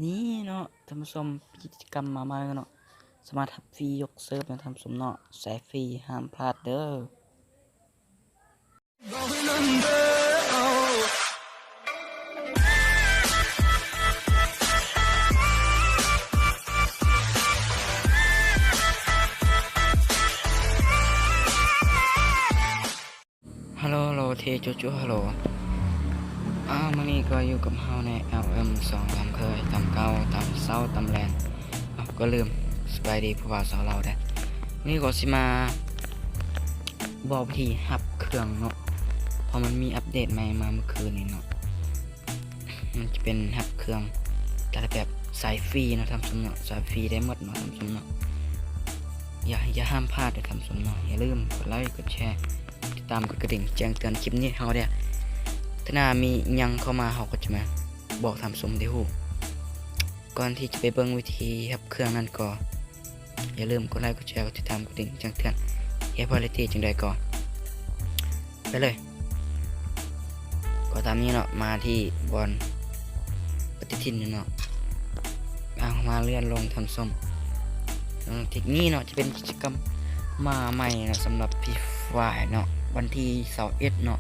ນີ້ເນາະທ່ານຜູ້ຊົມ ກິດຈະກຳມາໃໝ່ເນາະ ສາມາດຮັບຟຣີຍົກເສີບນະທ່ານຜູ້ຊົມເນາະ ສາຍຟຣີ ຫ້າມພາດເດີ້. ຮາໂຫຼ ໂຫຼ ເທໂຈໂຈ ຮາໂຫຼ ອ້າວ ມື້ນີ້ກໍຢູ່ກັບເຮົາໃນ ແອລເອັມ ສອງ ຕາມເຄີຍ ຕາມເກົ່າ ຕາມເຊົ້າ ຕາມແລງ ເອົ້າ ກໍລືມ ສະບາຍດີຜູ້ບ່າວສາວລາວແດ່. ມື້ນີ້ກໍຊິມາບອກວິທີຮັບເຄື່ອງເນາະ ເພາະມັນມີອັບເດດໃໝ່ມາມື້ຄືນນີ້ເນາະ. ມັນຈະເປັນຮັບເຄື່ອງແຕ່ລະແບບສາຍຟຣີເນາະທ່ານຜູ້ຊົມເນາະ ສາຍຟຣີໄດ້ໝົດເນາະທ່ານຜູ້ຊົມເນາະ. ຢ່າ ຢ່າຫ້າມພາດເດີ້ທ່ານຜູ້ຊົມເນາະ. ຢ່າລືມກົດໄລ ກົດແຊ ກົດຕິດຕາມ ກົດກະດິ່ງ ແຈ້ງເຕືອນຄລິບນີ້ໃຫ້ເຮົາແດ່. ເທື່ອໜ້າມີຫຍັງເຂົ້າມາ ເຮົາກໍຈະມາບອກທ່ານຜູ້ຊົມໄດ້ຮູ້. ກ່ອນທີ່ຈະໄປເບິ່ງວິທີຮັບເຄື່ອງນັ້ນກໍ ຢ່າລືມກົດໄລ ກົດແຊ ກົດຕິດຕາມ ກົດກະດິ່ງ ແຈ້ງເຕືອນ ເພື່ອບໍ່ໃຫ້ພາດ. ຈັ່ງໃດກໍ ໄປເລີຍ ກໍຕາມນີ້ເນາະ ມາທີ່ບ່ອນປະຕິທິນນີ້ເນາະ. ເອົາ ມາເລື່ອນລົງທ່ານຜູ້ຊົມ ເອີ ທິກນີ້ເນາະ ຈະເປັນກິດຈະກຳມາໃໝ່ເນາະ ສຳລັບຟຣີຟາຍເນາະ ວັນທີຊາວເອັດເນາະ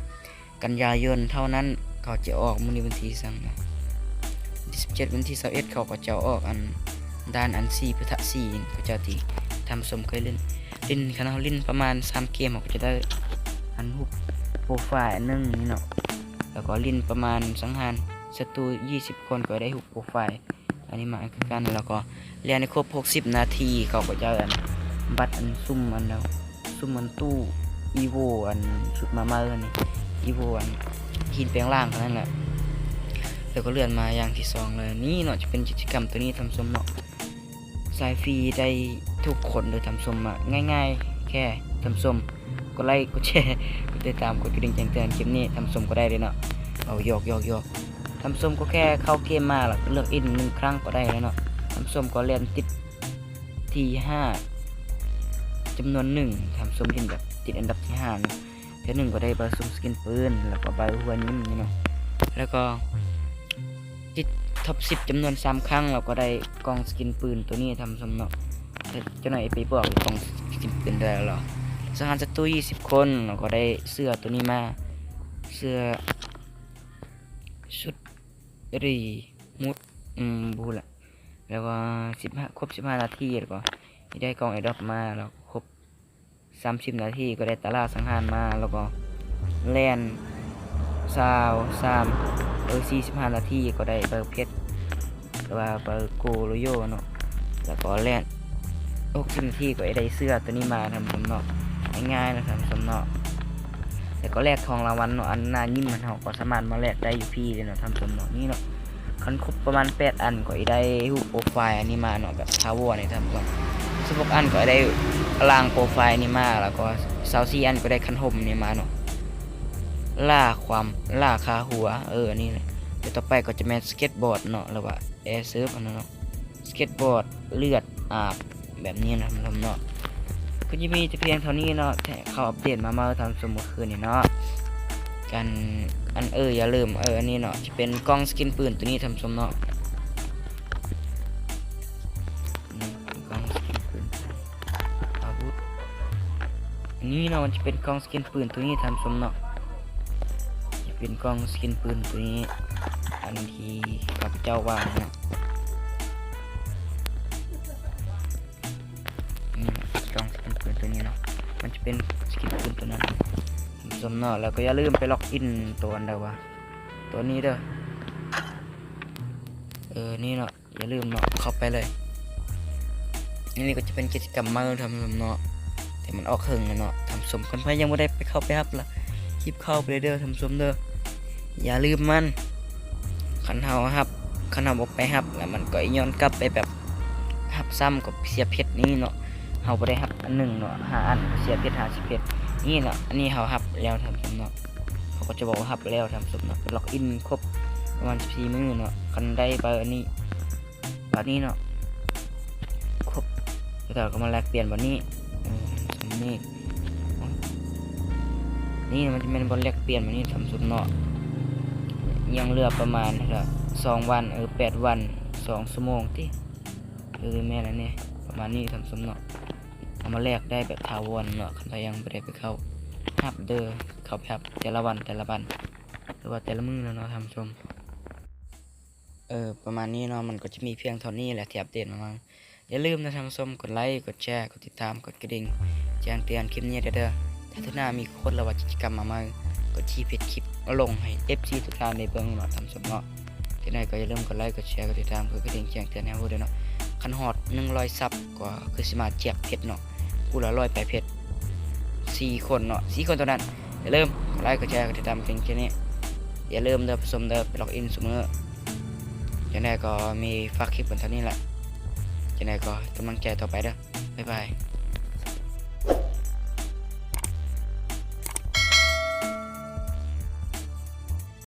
ກັນຍາຍົນເທົ່ານັ້ນ ເຂົາຈະອອກ. ມື້ນີ້ວັນທີສັງເນາະ ວັນທີສິບເຈັດ ວັນທີຊາວເອັດ ເຂົາກໍຈະອອກອັນ ດ່ານອັນສີ່ປະທະສີ່ ເຂົາເຈົ້າທີ່ທ່ານຜູ້ຊົມເຄີຍຫຼິ້ນ ຫຼິ້ນ ຄັນເຮົາຫຼິ້ນປະມານສາມເກມ ເຮົາກໍຈະໄດ້ອັນຮູບໂປຣໄຟລ໌ອັນໜຶ່ງນີ້ເນາະ ແລ້ວກໍຫຼິ້ນປະມານສັງຫານສັດຕູ ຊາວຄົນ ກໍໄດ້ຮູບໂປຣໄຟລ໌ອັນນີ້ມາຄືກັນ. ແລ້ວກໍ ແລ່ນໃຫ້ຄົບຫົກສິບນາທີ ເຂົາກໍຈະເອົາອັນ ບັດອັນ ສຸ່ມອັນ ສຸ່ມອັນຕູ້ອີໂວ ອັນ ຊຸດມາໃໝ່ຫັ້ນນີ້ ອີໂວ ອັນ ຫີນແປງຮ່າງເທົ່ານັ້ນແຫຼະ. ແລ້ວກໍເລື່ອນມາຢ່າງທີສອງເລີຍ ນີ້ເນາະ ຈະເປັນກິດຈະກຳໂຕນີ້ທ່ານຜູ້ຊົມເນາະ ສາຍຟຣີໄດ້ທຸກຄົນເດີ້ທ່ານຜູ້ຊົມ. ງ່າຍໆ ແຄ່ທ່ານຜູ້ຊົມກົດໄລ ກົດແຊ ກົດຕິດຕາມ ກົດກະດິ່ງແຈ້ງເຕືອນຄລິບນີ້ ທ່ານຜູ້ຊົມກໍໄດ້ເດ້ເນາະ. ເອົາ ຢອກໆໆ ທ່ານຜູ້ຊົມກໍແຄ່ເຂົ້າເກມມາ ແລ້ວເລືອກອິນໜຶ່ງຄັ້ງກໍໄດ້ແລ້ວເນາະ. ທ່ານຜູ້ຊົມກໍແລ່ນຕິດທີຫ້າຈຳນວນໜຶ່ງ ທ່ານຜູ້ຊົມ ຕິດອັນດັບ ຕິດອັນດັບທີຫ້າເນາະ. ເທື່ອໜຶ່ງກໍໄດ້ໃບສຸ່ມສະກິນປືນ ແລ້ວກໍໃບຫົວຍິງນີ້ເນາະ ແລ້ວກໍຕິດທັອບສິບຈຳນວນສາມຄັ້ງ ແລ້ວກໍໄດ້ກ່ອງສະກິນປືນໂຕນີ້ທ່ານຜູ້ຊົມເນາະ. ຈັກໜ້ອຍໄປບອກກ່ອງສະກິນປືນໄດ້ແລ້ວ ສັງຫານສັດຕູ ຊາວຄົນ ແລ້ວກໍໄດ້ເສື້ອໂຕນີ້ມາ ເສື້ອ ຊຸດຣີມູດ ອືມ ບໍ່ຮູ້ລະ. ແລ້ວກໍສິບຫ້າ ຄົບສິບຫ້ານາທີ ແລ້ວກໍໄດ້ກ່ອງແອດຣອບມາ ແລ້ວກໍຄົບສາມສິບນາທີ ກໍໄດ້ຕາລາງສັງຫານມາ ແລ້ວກໍແລ່ນຊາວສາມ ເອີ ສີ່ສິບຫ້ານາທີ ກໍໄດ້ໃບເພັດ ຫຼືວ່າໃບໂກໂຣຢາລເນາະ. ແລ້ວກໍແລ່ນຫົກສິບນາທີ ກໍໄດ້ເສື້ອໂຕນີ້ມາທ່ານຜູ້ຊົມເນາະ. ງ່າຍໆນະທ່ານຜູ້ຊົມເນາະ. ແລ້ວກໍແລກຂອງລາງວັນເນາະ ອັນໜ້າຍິ້ມຫັ້ນ ເຮົາກໍສາມາດມາແລກໄດ້ຢູ່ພີ້ເລີຍເນາະທ່ານຜູ້ຊົມເນາະ. ນີ້ເນາະ ຄັນຄົບປະມານແປດອັນ ກໍໄດ້ຮູບໂປຣໄຟລ໌ອັນນີ້ມາເນາະ ແບບຖາວອນນີ້ທ່ານຜູ້ຊົມ. ສິບຫົກອັນ ກໍໄດ້ລ່າງໂປຣໄຟລ໌ນີ້ມາ ແລ້ວກໍຊາວສີ່ອັນ ກໍໄດ້ຄັນຮົ່ມນີ້ມາເນາະ ລ່າຄວາມ ລ່າຄາຫົວ ເອີ ອັນນີ້ແຫຼະ. ແລ້ວຕໍ່ໄປກໍຈະແມ່ນສະເກັດບອດເນາະ ຫຼືວ່າແອເສີຟຫັ້ນນະເນາະ ສະເກັດບອດເລືອດອາບ ແບບນີ້ນະທ່ານຜູ້ຊົມເນາະ. ກໍຈະມີແຕ່ພຽງເທົ່ານີ້ເນາະ ທີ່ເຂົາອັບເດດມາໃໝ່ທ່ານຜູ້ຊົມ ມື້ຄືນນີ້ເນາະ. ອັນ ອັນ ເອີ ຢ່າລືມ ເອີ ອັນນີ້ເນາະ ຈະເປັນກ່ອງສະກິນປືນໂຕນີ້ທ່ານຜູ້ຊົມເນາະ. ນີ້ ກ່ອງສະກິນປືນ ອາວຸດ ອັນນີ້ເນາະ ມັນຈະເປັນກ່ອງສະກິນປືນໂຕນີ້ທ່ານຜູ້ຊົມເນາະ. ຈະເປັນກ່ອງສະກິນປືນໂຕນີ້ ອັນທີ່ຂ້າພະເຈົ້າວ່າເນາະ. ນີ້ ກອງສະກິນປືນໂຕນີ້ເນາະ ມັນຈະເປັນສະກິນປືນໂຕນັ້ນ ທ່ານຜູ້ຊົມເນາະ. ແລ້ວກໍຢ່າລືມໄປລັອກອິນໂຕອັນໃດວະ ໂຕນີ້ເດີ້ ເອີ ນີ້ເນາະ ຢ່າລືມເນາະ ເຂົ້າໄປເລີຍ. ອັນນີ້ກໍຈະເປັນກິດຈະກຳໃໝ່ທ່ານຜູ້ຊົມເນາະ ແຕ່ມັນອອກເຖິງແລ້ວເນາະທ່ານຜູ້ຊົມ. ຄັນໃຜຍັງບໍ່ໄດ້ໄປເຂົ້າໄປຮັບລະ ຮີບເຂົ້າໄປເລີຍເດີ້ທ່ານຜູ້ຊົມເດີ້ ຢ່າລືມມັນ. ຄັນເຮົາຮັບ ຄັນເຮົາບໍ່ໄປຮັບລະ ມັນກໍຍ້ອນກັບໄປແບບ ຮັບຊ້ຳກໍເສຍເພັດນີ້ເນາະ. ເຮົາບໍ່ໄດ້ຮັບອັນໜຶ່ງເນາະ ຫ້າອັນກໍເສຍເພັດຫ້າສິບເພັດນີ້ເນາະ. ອັນນີ້ເຮົາຮັບແລ້ວທ່ານຜູ້ຊົມເນາະ ເຂົາກໍຈະບອກວ່າຮັບແລ້ວທ່ານຜູ້ຊົມເນາະ. ລັອກອິນຄົບປະມານສິບສີ່ມື້ເນາະ ຄັນໄດ້ໃບອັນນີ້ ບາດນີ້ເນາະ ຄົບ ແລ້ວກໍມາແລກປ່ຽນບາດນີ້ ເອີ ສ່ຳນີ້ ນີ້ມັນຈະແມ່ນບ່ອນແລກປ່ຽນບາດນີ້ທ່ານຜູ້ຊົມເນາະ. ຍັງເຫຼືອປະມານສອງວັນ ເອີ ແປດວັນ ສອງຊົ່ວໂມງຕິ ຫຼືແມ່ນແລ້ວນີ້ ປະມານນີ້ທ່ານຜູ້ຊົມເນາະ. ເອົາມາແລກໄດ້ແບບຖາວອນເນາະ ຄັນໃຜຍັງບໍ່ໄດ້ໄປເຂົ້າຮັບເດີ ເຂົ້າໄປຮັບແຕ່ລະວັນ ແຕ່ລະວັນ ຫຼືວ່າແຕ່ລະມື້ແລ້ວເນາະທ່ານຜູ້ຊົມ. ເອີ ປະມານນີ້ເນາະ ມັນກໍຈະມີພຽງເທົ່ານີ້ແຫຼະທີ່ອັບເດດມາໃໝ່. ຢ່າລືມນະທ່ານຜູ້ຊົມ ກົດໄລ ກົດແຊ ກົດຕິດຕາມ ກົດກະດິ່ງ ແຈ້ງເຕືອນຄລິບນີ້ເດີ. ຖ້າເທື່ອໜ້າມີໂຄດ ຫຼືວ່າກິດຈະກຳມາໃໝ່ ກໍຊິເຮັດຄລິບລົງໃຫ້ເອັຟຊີທຸກທ່ານໄດ້ເບິ່ງເນາະທ່ານຜູ້ຊົມເນາະ. ຈັ່ງໃດກໍຢ່າລືມກົດໄລ ກົດແຊ ກົດຕິດຕາມ ກົດກະດິ່ງແຈ້ງເຕືອນໃຫ້ຮູ້ເດີເນາະ. ຄັນຮອດໜຶ່ງຮ້ອຍຊັບ ກໍຄືຊິມາແຈກເພັດເນາະ ຜູ້ລະຮ້ອຍປາຍເພັດ ສີ່ຄົນເນາະ ສີ່ຄົນເທົ່ານັ້ນ. ຢ່າລືມກົດໄລ ກົດແຊ ກົດຕິດຕາມ ກົດກະດິ່ງແຈ້ງເຕືອນນີ້. ຢ່າລືມເດີຜູ້ຊົມເດີ ໄປລັອກອິນຊຸມື້. ຈັ່ງໃດກໍມີຝາກຄລິບກັນເທົ່ານີ້ແຫຼະ. ຈັ່ງໃດກໍໃຫ້ກຳລັງໃຈຕໍ່ໄປເດີ. ບາຍບາຍ.